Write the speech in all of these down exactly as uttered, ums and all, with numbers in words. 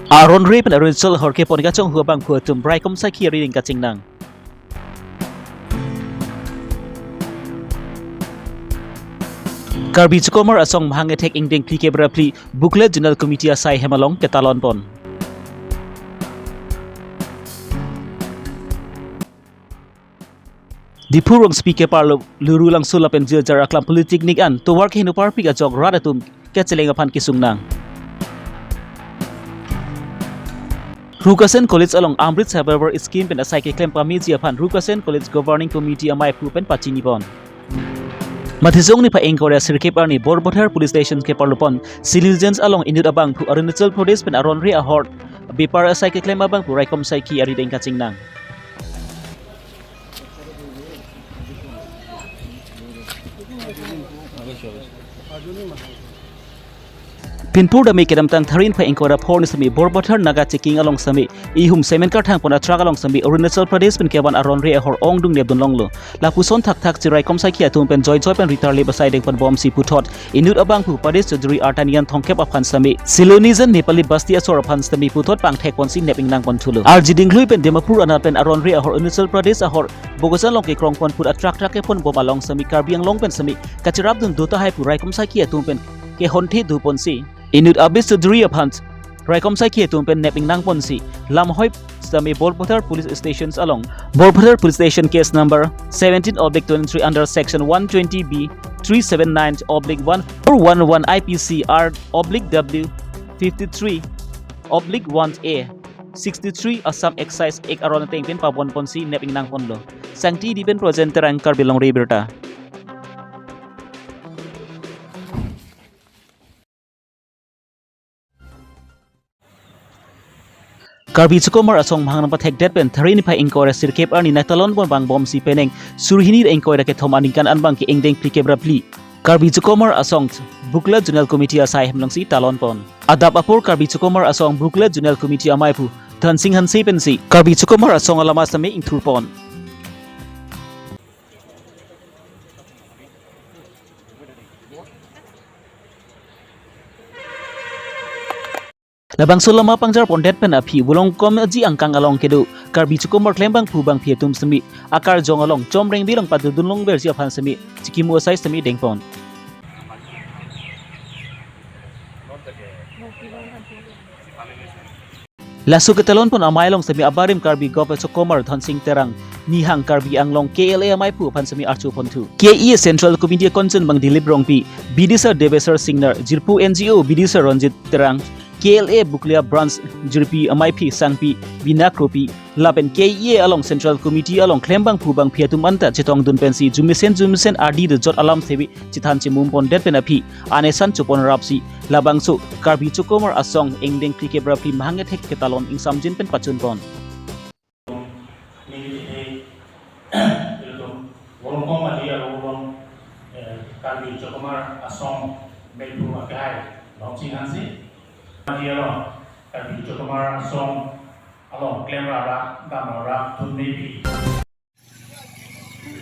Aron re pen Arunachal ahor kepon kachonghu abangphu atum raikom saikhi arideng kachingnang. Karbi Chokomar Asong mahang ethek ingdeng phlikep ra phli Booklet Zonal Committee asai hem along ketalon pon. Diphu rongsopi keparlo Lurulangso lapen Jirjar Aklam Polytechnic an tovar keheno parpik ajok rat atum kecheleng aphan kesungnang. Rukasen College along Amrit Sarovar Scheme pen asai keklem pameji aphan Rukasen College Governing Committee amei aphu pen pachini pon. Matijong niphai ingkoi ra sirkep arni Borpathar Police Station keparlo pon Civil Defence along inut abangphu Arunachal Pradesh pen aron re ahor bepar asai keklem abangphu raikom saikhi arideng kachingnang. Pinpur dame kedamtang tharin phai ingkoi ra phongo sitame Borpathar Naga checking along sitame ihum cement karthang pon atruck along sitame Arunachal Pradesh pen kevan aron re ahor ongdung nepdun longlo. Lapuson thakthak chiraikom saikhi atum pen joijoi pen ritar lip asai dengpon bomsi puthot inut abangphu Paresh Chaudhary arta nian thomkep aphan sitame Silonijan Nepali Basti asor aphan sitame puthot pangthek ponsi nep ingnang pon thulo. Arjiding lui pen Dimapur anat pen aron re ahor Arunachal Pradesh ahor Bokajan along kekrong pon phut atruck truck kepon bom along sitame Karbi Anglong pen sitame kachirapdun do tahai pu raikom saikhi atum pen kehonthe do ponsi inut Abis Chaudhary aphan raikom saikhi atum pen nep ingnang ponsi lamhoi sitame Borpathar Police Station along Borpathar Police Station case number seventeen oblique twenty-three under section one twenty B, three seven nine oblique one four one one, I P C R oblique W fifty-three oblique one A, sixty-three Assam Excise Act aron ateng pen pabon ponsi nep ingnang ponlo. Sangti Dipen Projen Terang, Karbi Longri Abirta. Karbi Chokomar Asong mahang nangpathekdet pen tharin phai ingkoi ra sirkep arni nangtalon pon abang bomsi penang surhini ra ingkoi ra kethom aningkan anbang ke ingdeng phlikep ra phli Karbi Chokomar Asong Booklet Zonal Committee asai hem alongsi talon pon. Adap apor Karbi Chokomar Asong Booklet Zonal Committee amei aphu Dhansing Hanse pensi Karbi Chokomar Asong alama sitame ingthur pon. Labangso lama pangjar pondet pen aphi Volongkom Aji angkang along kedo Karbi Chokomar klembangphu bangphi atum sitame akarjong along chomreng bilong padodun longverji aphan sitame chikimu asai sitame dengpon. Laso ketalon pon amei along sitame abarim Karbi Govt Chokomar Dhansing Terang, Nihang Karbi Anglong K L A amei aphu aphan sitame archo ponthu. K E A Central Committee akonchun abang Dilip Rongpi, Bidisar Devesar Singnar, jirpo N G O Bidisar Ranjit Terang, K L A Bokolia Branch jirpi ameiphi sangpi Bina Kropi, lapen K E A along Central Committee along klembangphu bangphi atum anta chetongdun pensi jumesen jumesen ardi dojot alam sitame chethan chemum pondet pen aphi anesan chopon rapsi labangso Karbi Chokomar Asong ingdeng phlikep ra phli mahang ethek ketalon ingsamjin pen pachun pon. Neli, ilitum Volongkom Aji along, eh, Karbi Chokomar Asong ameiphu akehai Dhansing Hanse. Aji along Karbi Chokomar Asong along klem ra ra dam ra ra thun meiphi.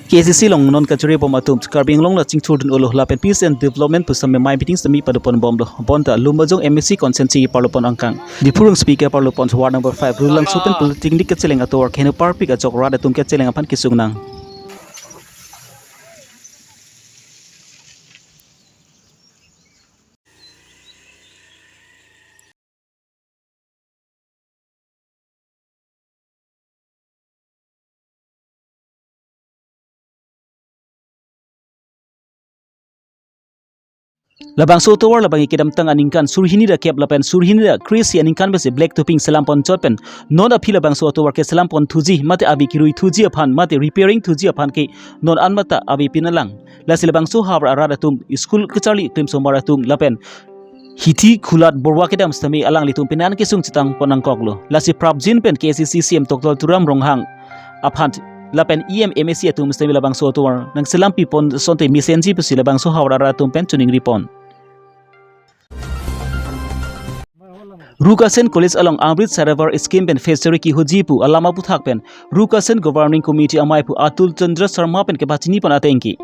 K A C C along non kachiri bom atum Karbi Anglong la chingthurdun olo lapen peace and development pu sitame mei meeting sitame padopon bomlo. Bonta Lumbajong M A C constituency parlopon angkang Diphu rongsopi keparlopon ward number five Lurulangso pen Polytechnic kecheleng atovar keheno parpik ajok rat atum kecheleng aphan kesungnang. Labangso atovar labang kedamtang aningkan surhini ra kep lapen surhini ra kre-isi aningkan pensi black topping selam pon chot pen non aphi labangso atovar keselam pon thuji mate abi kerui thuji aphan mate repairing thuji aphan ke non anmata abi pinalang. Lasi labangso havar arat atum school kacharli klimsomar atum lapen hithi khulat borwa kedam sitame alanglitum penan kesung chetang pon nangkoklo. Lasi prapjin pen K A C C C M Doctor Tuliram Ronghang aphan lapen E M M A C atum sitame labangso atovar nangselampi pon asonte mesenji pusi labangso havar arat atum pen choningri pon. Rukasen College along Amrit Sarovar Scheme pen fishery kehoji pu alam aputhak pen Rukasen Governing Committee ameiphu Atul Chandra Sharma pen kepachini pon ateng ke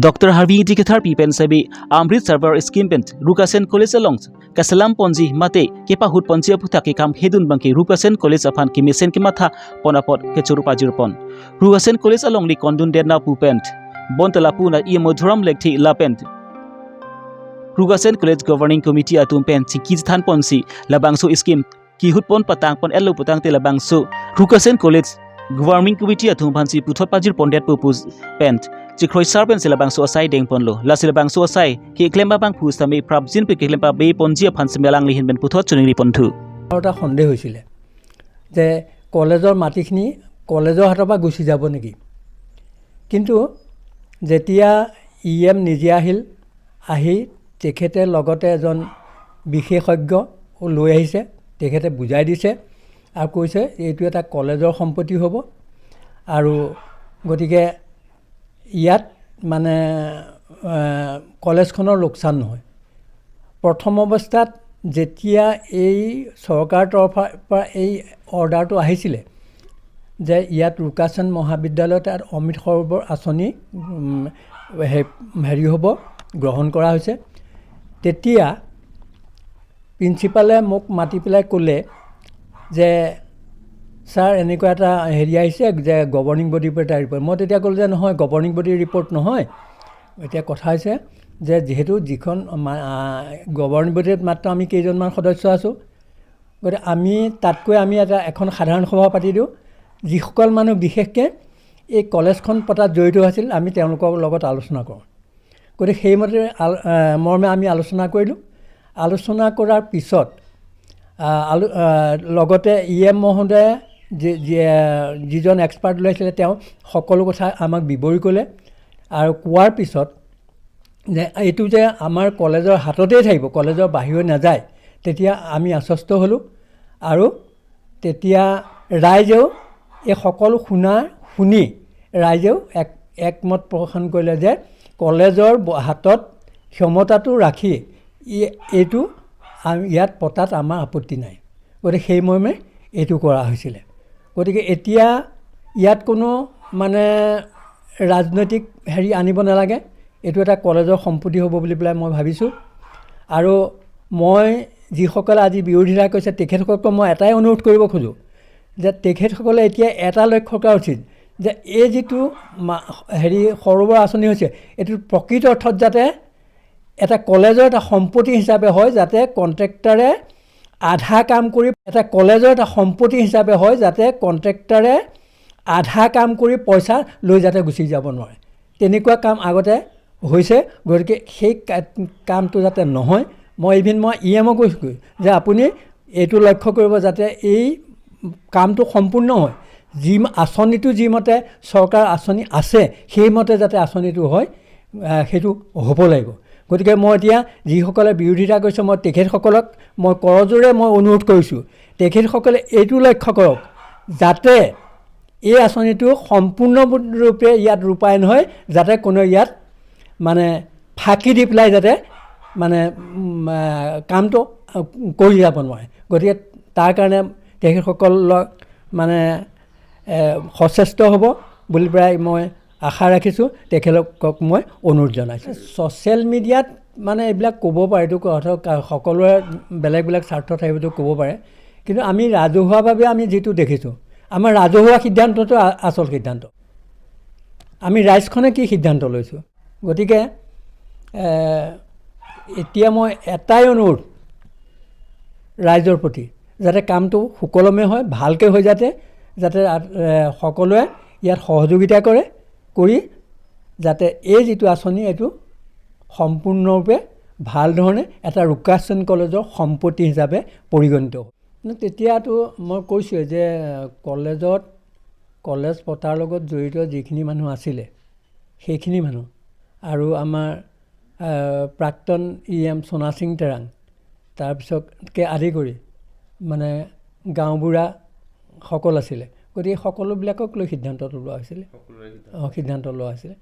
Doctor Harvi Ingti Katharpi pen sitame Amrit Sarovar Scheme pen Rukasen College along kaselam ponji mate kepahut ponji aphuthak kekam hedun abangke Rukasen College aphan kemesen kematha pon apot kechoro pajir pon. Rukasen College alongle kondun detna pu pen bonta lapu na E M Madhuram Lekthe lapen Rukasen College Governing Committee atum pen chingki chethan ponsi labangso scheme kehut pon patang pon-etlo putangte labangso Rukasen College Governing Committee atum aphansi puthot pajir pondetpo pu pen chikroisar pensi labangso asai deng ponlo. Lasi labangso asai keklem abangphu sitame prapjin pen keklem pabe ponji aphan sitame alangli ahin pen puthot choningri ponthu. আৰু এটা সন্দেহ হৈছিলে যে কলেজৰ মাটিখিনি কলেজৰ হাতৰ পৰা গুচি যাব নেকি। কিন্তু যেতিয়া ই এম নিজে আহিল, আহি তেখেতে লগতে এজন বিশেষজ্ঞ লৈ আহিছে, তেখেতে বুজাই দিছে আৰু কৈছে এইটো এটা কলেজৰ সম্পত্তি হ'ব। আৰু গতিকে ইয়াত মানে আহ, কলেজখনৰ লোকচান নহয়। প্ৰথম অৱস্থাত যেতিয়া এই চৰকাৰৰ তৰফৰ পৰা এই অৰ্ডাৰটো আহিছিলে যে ইয়াত ৰুকাচেন মহাবিদ্যালয়ত আৰু অমৃত সৰোবৰ আঁচনি উম, হে- হেৰি হ'ব, গ্ৰহণ কৰা হৈছে, তেতিয়া প্ৰিন্সিপালে মোক মাতি পেলাই ক'লে যে ছাৰ, এনেকুৱা এটা হেৰি আহিছে যে গভৰ্ণিং বডিৰ পৰা এটা ৰিপৰ্ট। মই তেতিয়া ক'লোঁ যে নহয়, গভৰ্ণিং বডিৰ ৰিপৰ্ট নহয়। এতিয়া কথা হৈছে যে যিহেতু যিখন গভৰ্ণিং বডিত মাত্ৰ আমি কেইজনমান সদস্য আছোঁ, গতিকে আমি তাতকৈ আমি এটা এখন সাধাৰণ সভা পাতি দিওঁ। যিসকল মানুহ বিশেষকৈ এই কলেজখন পতাত জড়িত আছিল, আমি তেওঁলোকৰ লগত আলোচনা কৰোঁ। গতিকে সেইমতে আল- আহ, মৰ্মে আমি আলোচনা কৰিলোঁ। আলোচনা কৰাৰ পিছত আহ, আলো- আহ, লগতে ই এম মহোদয়ে যি- যি- আহ, যিজন এক্সপাৰ্ট ওলাইছিলে, তেওঁ সকলো কথা আমাক বিৱৰি ক'লে। আৰু কোৱাৰ পিছত যে এইটো যে আমাৰ কলেজৰ হাততেই থাকিব, কলেজৰ বাহিৰে নাযায়, তেতিয়া আমি আশ্বস্ত হ'লোঁ। আৰু তেতিয়া ৰাইজেও এই সকলো শুনা শুনি ৰাইজেও এক একমত পোষণ কৰিলে যে কলেজৰ ব- হাতত ক্ষমতাটো ৰাখি ই- এইটো আম- ইয়াত পতাত আমাৰ আপত্তি নাই। গতিকে সেই মৰ্মে এইটো কৰা হৈছিলে। গতিকে এতিয়া ইয়াত কোনো মানে ৰাজনৈতিক হেৰি আনিব নালাগে। এইটো এটা কলেজৰ সম্পত্তি হ'ব বুলি পেলাই মই ভাবিছোঁ। আৰু মই যিসকলে আজি বিৰোধিতা কৰিছে, তেখেতসকলক মই এটাই অনুৰোধ কৰিব খোজোঁ যে তেখেতসকলে এতিয়া এটা লক্ষ্য কৰা উচিত যে এই যিটো মা- হেৰি সৰোবৰ আঁচনি হৈছে, এইটো প্ৰকৃত অৰ্থত যাতে এটা কলেজৰ এটা সম্পত্তি হিচাপে হয়, যাতে কণ্ট্ৰেক্টৰে আধা কাম কৰি, এটা কলেজৰ এটা সম্পত্তি হিচাপে হয়, যাতে কণ্ট্ৰেক্টৰে আধা কাম কৰি পইচা লৈ যাতে গুচি যাব নোৱাৰে। তেনেকুৱা কাম আগতে হৈছে, গতিকে সেই কা- কামটো যাতে নহয়। মই ইভিন মই ই এমক কৈছোঁ যে আপুনি এইটো লক্ষ্য কৰিব যাতে এই কামটো সম্পূৰ্ণ হয়, যি ম- আঁচনিটো যিমতে চৰকাৰ আঁচনি আছে, সেইমতে যাতে আঁচনিটো হয়, আহ, সেইটো হ'ব লাগিব। গতিকে মই এতিয়া যিসকলে বিৰোধিতা কৰিছে, মই তেখেতসকলক মই কৰজোৰে মই অনুৰোধ কৰিছোঁ, তেখেতসকলে এইটো লক্ষ্য কৰক যাতে এই আঁচনিটো সম্পূৰ্ণৰূপে ইয়াত ৰূপায়ণ হয়, যাতে কোনো ইয়াত মানে ফাঁকি দি পেলাই যাতে মানে উম, আহ, কামটো আহ, কৰি যাব নোৱাৰে। গতিকে তাৰ কাৰণে তেখেতসকলক মানে এ, সচেষ্ট হ'ব বুলি পেলাই মই আশা ৰাখিছোঁ। তেখেতলোকক মই অনুৰোধ জনাইছোঁ। ছ'চিয়েল মিডিয়াত মানে এইবিলাক ক'ব পাৰে, এইটো কথা কা- সকলোৰে বেলেগ বেলেগ স্বাৰ্থ থাকিবতো ক'ব পাৰে, কিন্তু আমি ৰাজহুৱাভাৱে আমি যিটো দেখিছোঁ, আমাৰ ৰাজহুৱা সিদ্ধান্তটো আ- আচল সিদ্ধান্ত। আমি ৰাইজখনে কি সিদ্ধান্ত লৈছোঁ? গতিকে এ, এতিয়া মই এটাই অনুৰোধ ৰাইজৰ প্ৰতি, যাতে কামটো সুকলমে হয়, ভালকৈ হৈ যাতে যাতে আ- এ, সকলোৱে ইয়াত সহযোগিতা কৰে, কৰি যাতে এই যিটো আঁচনি, এইটো সম্পূৰ্ণৰূপে ভাল ধৰণে এটা ৰুকাচেন কলেজৰ সম্পত্তি হিচাপে পৰিগণিত হয়। ন, তেতিয়াতো মই কৈছোঁৱে যে কলেজত, কলেজ পতাৰ লগত জড়িত যিখিনি মানুহ আছিলে, সেইখিনি মানুহ আৰু আমাৰ আহ, প্ৰাক্তন ই এম সোণা সিং তেৰাং, তাৰপিছতকে আদি কৰি মানে গাঁওবুঢ়াসকল আছিলে। গতিকে সকলোবিলাকক লৈ সিদ্ধান্ত লোৱা হৈছিলে। সকলোৰে সিদ্ধান্ত। অ, সিদ্ধান্ত লোৱা হৈছিলে।